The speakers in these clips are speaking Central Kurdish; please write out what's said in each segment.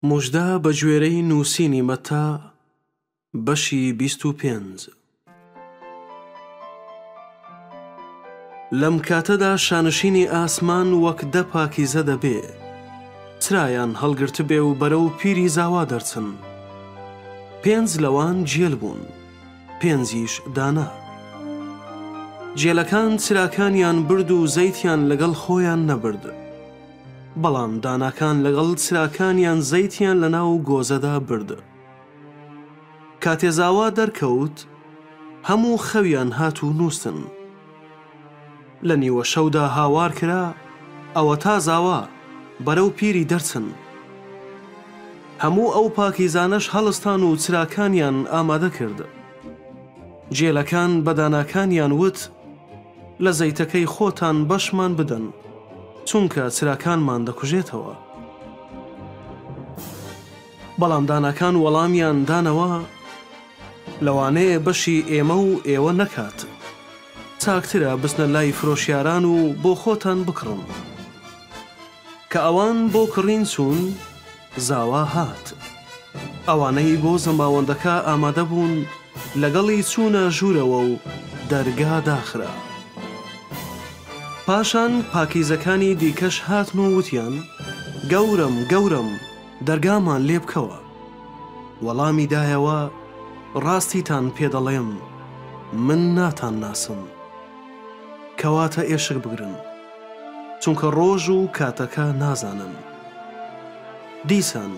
موژدە بە گوێرەی نووسینی مەتا بەشی 25. لەم کاتەدا شانشینی ئاسمان وەک دە پاکیزە دەبێ، چرایان هەڵگرتبێ و بەرەو پیری زاوا دەرچن. پێنج لەوان گێل بوون، پێنجیش دانا. گێلەکان چراکانیان برد و زەیتیان لەگەڵ خۆیان نەبرد. بەڵام داناکان لەگەڵ چراکانیان زەیتیان لەناو گۆزەدا برد. کاتێ زاوا دەرکەوت، هەموو خەویان هات و نووستن. لە نیوە شەودا هاوار کرا، ئەوەتا زاوا، بەرەو پیری دەرچن. هەموو ئەو پاکیزانەش هەڵستان و چراکانیان ئامادە کرد. گێلەکان بە داناکانیان وت، لە زەیتەکەی خۆتان بەشمان بدەن، چونکە چراکانمان دەکوژێتەوە. بەڵام داناکان وەڵامیان دانەوە، لەوانەیە بەشی ئێمە و ئێوە نەکات. چاکترە بچنە لای فرۆشیاران و بۆ خۆتان بکڕن. کە ئەوان بۆ کڕین چوون، زاوا هات. ئەوانەی بۆ زەماوەندەکە ئامادە بوون، لەگەڵی چوونە ژوورەوە و دەرگا داخرا. پاشان پاکیزەکانی دیکەش هاتن و وتیان، گەورەم، گەورەم، دەرگامان لێ بکەوە. وەڵامی دایەوە، ڕاستیتان پێ دەڵێم، من ناتانناسم. کەواتە ئێشک بگرن، چونکە ڕۆژ و کاتەکە نازانن. دیسان،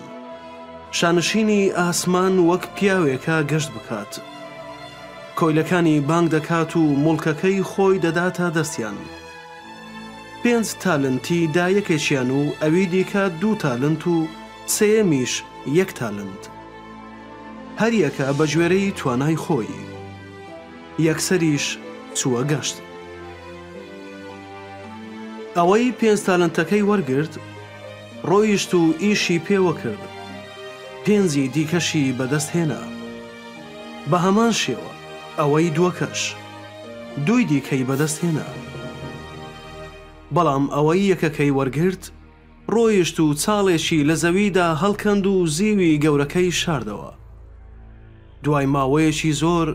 شانشینی ئاسمان وەک پیاوێکە گەشت بکات. کۆیلەکانی بانگ دەکات و موڵکەکەی خۆی دەداتە دەستیان. پێنج تالنتی دا یەکێکیان و ئەوی دیکە دوو تالنت و سێیەمیش یەک تالنت. هەریەکە بەگوێرەی توانای خۆی. یەکسەریش چووە گەشت. ئەوەی پێنج تالنتەکەی وەرگرت، ڕۆیشت و ئیشی پێوە کرد، پێنجی دیکەشی بەدەست هێنا. بە هەمان شێوە ئەوەی دووەکەش، دووی دیکەی بەدەست هێنا. بەڵام ئەوەی یەکەکەی وەرگرت، ڕۆیشت و چاڵێکی لە زەویدا هەڵکەند و زیوی گەورەکەی شاردەوە. دوای ماوەیەکی زۆر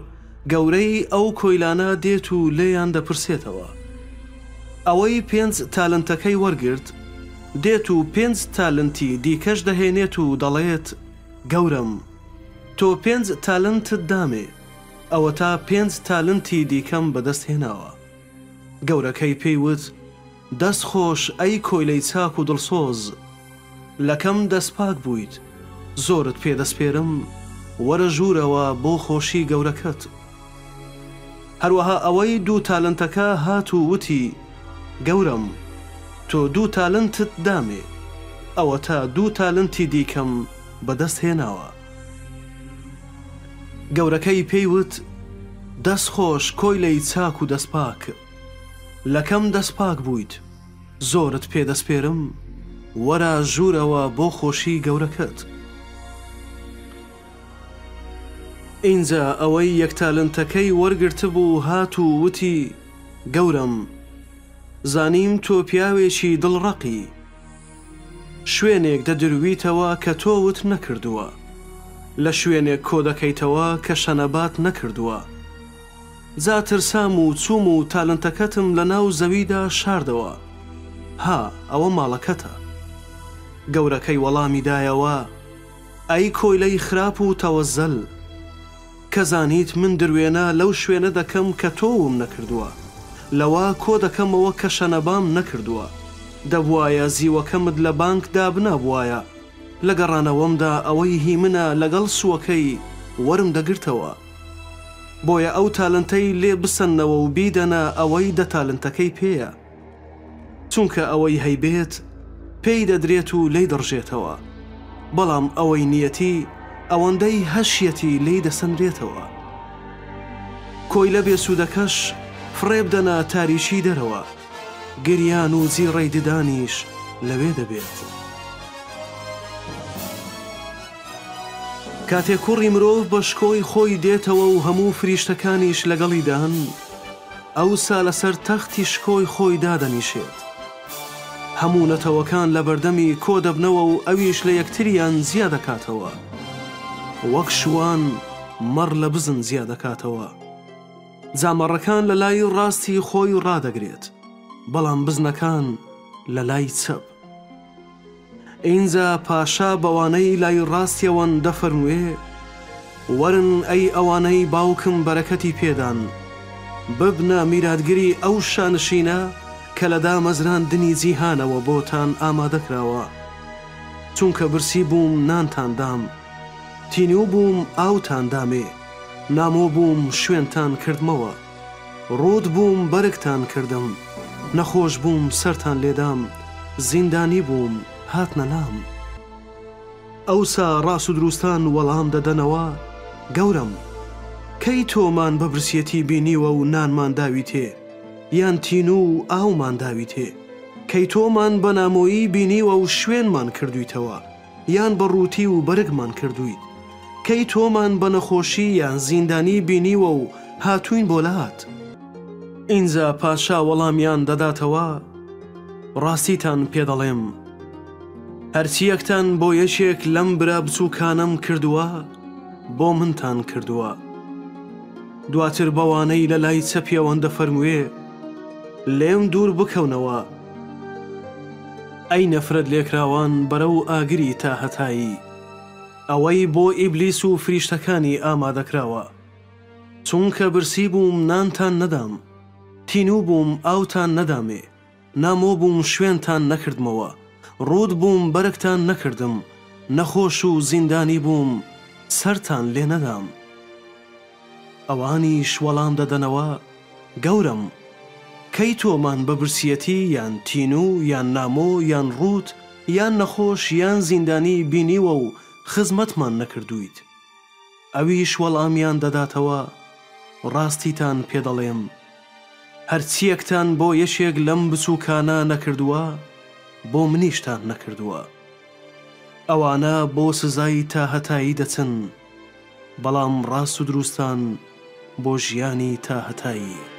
گەورەی ئەو کۆیلانە دێت و لێیان دەپرسێتەوە. ئەوەی پێنج تالنتەکەی وەرگرت، دێت و پێنج تالنتی دیکەش دەهێنێت و دەڵێت، گەورەم، تۆ پێنج تالنتت دامێ، ئەوەتا پێنج تالنتی دیکەم بەدەست هێناوە. گەورەکەی پێی وت، دەست خۆش ئەی کۆیلەی چاک و دڵسۆز، لە کەم دەستپاک بوویت، زۆرت پێ دەسپێرم، وەرە ژوورەوە بۆ خۆشی گەورەکەت. هەروەها ئەوەی دوو تالنتەکە هات و وتی، گەورەم، تۆ دوو تالنتت دامێ، ئەوەتا دوو تالنتی دیکەم بەدەست هێناوە. گەورەکەی پێی وت، دەست خۆش کۆیلەی چاک و دەستپاک، لە کەم دەستپاک بوویت، زۆرت پێ دەسپێرم، وەرە ژوورەوە بۆ خۆشی گەورەکەت. ئینجا ئەوەی یەک تالنتەکەی وەرگرتبوو هات و وتی، گەورەم، زانیم تۆ پیاوێکی دڵڕەقی، شوێنێک دەدرویتەوە کە تۆوت نەکردووە، لە شوێنێک کۆدەکەیتەوە کە شەنەبات نەکردووە. جا ترسام و چووم و تالنتەکەتم لەناو زەویدا شاردەوە. ها، ئەوە ماڵەکەتە. گەورەکەی وەڵامی دایەوە، ئەی کۆیلەی خراپ و تەوەزەل! کە زانیت من دروێنە لەو شوێنە دەکەم کە تۆوم نەکردووە، لەوە کۆ دەکەمەوە کە شەنەبام نەکردووە، دەبوایە زیوەکەمت لە بانک دابنابوایە، لە گەڕانەوەمدا ئەوەی هی منە لەگەڵ سووەکەی وەرم دەگرتەوە. بۆیە ئەو تالنتەی لێ بسەننەوە و بیدەنە ئەوەی دە تالنتەکەی پێیە. چونکە ئەوەی هەیبێت، پێی دەدرێت و لێی دەڕژێتەوە، بەڵام ئەوەی نییەتی، ئەوەندەی هەشیەتی لێی دەسەنرێتەوە. کۆیلە بێسوودەکەش فڕێبدەنە تاریکیی دەرەوە، گریان و جیڕەی ددانیش لەوێ دەبێت. کاتێ کوڕی مرۆڤ بە شکۆی خۆی دێتەوە و هەموو فریشتەکانیش لەگەڵیدان، ئەوسا لەسەر تەختی شکۆی خۆی دادەنیشێت. هەموو نەتەوەکان لەبەردەمی کۆدەبنەوە و ئەویش لە یەکتریان جیا دەکاتەوە. وەک شوان مەڕ لە بزن جیا دەکاتەوە. جا مەڕەکان لە لای ڕاستی خۆی ڕادەگرێت، بەڵام بزنەکان لە لای چەپ. ئینجا پاشا بەوانەی لای ڕاستیەوەن دەفەرموێ، وەرن ئەی ئەوانەی باوکم بەرەکەتی پێدان، ببنە میراتگری ئەو شانشینە کە لە دامەزراندنی جیهانەوە بۆتان ئامادە کراوە. چونکە برسی بووم نانتان دام، تینوو بووم ئاوتان دامێ، نامۆ بووم شوێنتان کردمەوە. ڕووت بووم بەرگتان کردم، نەخۆش بووم سەرتان لێدام، زیندانی بووم هاتنە لام. ئەوسا ڕاستودروستان وەڵام دەدەنەوە، گەورەم، کەی تۆمان بە برسیەتی بینیوە و نانمان داویتێ، یان تینوو و ئاومان داویتێ؟ کەی تۆمان بە نامۆیی بینیوە و شوێنمان کردوویتەوە، یان بە ڕووتی و بەرگمان کردوویت؟ کەی تۆمان بە نەخۆشی یان زیندانی بینیوە و هاتووین بۆ لات؟ ئینجا پاشا وەڵامیان دەداتەوە، ڕاستیتان پێ دەڵێم، هەرچییەکتان بۆ یەکێک لەم برا بچووکانەم کردووە، بۆ منتان کردووە. دواتر بەوانەی لە لای چەپیەوەن دەفەرموێ، لێم دوور بکەونەوە، ئەی نەفرەت لێکراوان بەرەو ئاگری تاهەتایی، ئەوەی بۆ ئیبلیس و فریشتەکانی ئامادەکراوە. چونکە برسی بووم نانتان نەدام، تینوو بووم ئاوتان نەدامێ، نامۆ بووم شوێنتان نەکردمەوە، ڕووت بووم بەرگتان نەکردم، نەخۆش و زیندانی بووم سەرتان لێ نەدام. ئەوانیش وەڵام دەدەنەوە، گەورەم، کەی تۆمان بە برسیەتی یان تینوو یان نامۆ یان ڕووت یان نەخۆش یان زیندانی بینیوە و خزمەتمان نەکردوویت؟ ئەویش وەڵامیان دەداتەوە، ڕاستیتان پێ دەڵێم، هەرچییەکتان بۆ یەکێک لەم بچووکانە نەکردووە، بۆ منیشتان نەکردووە. ئەوانە بۆ سزای تاهەتایی دەچن، بەڵام ڕاستودروستان بۆ ژیانی تاهەتایی.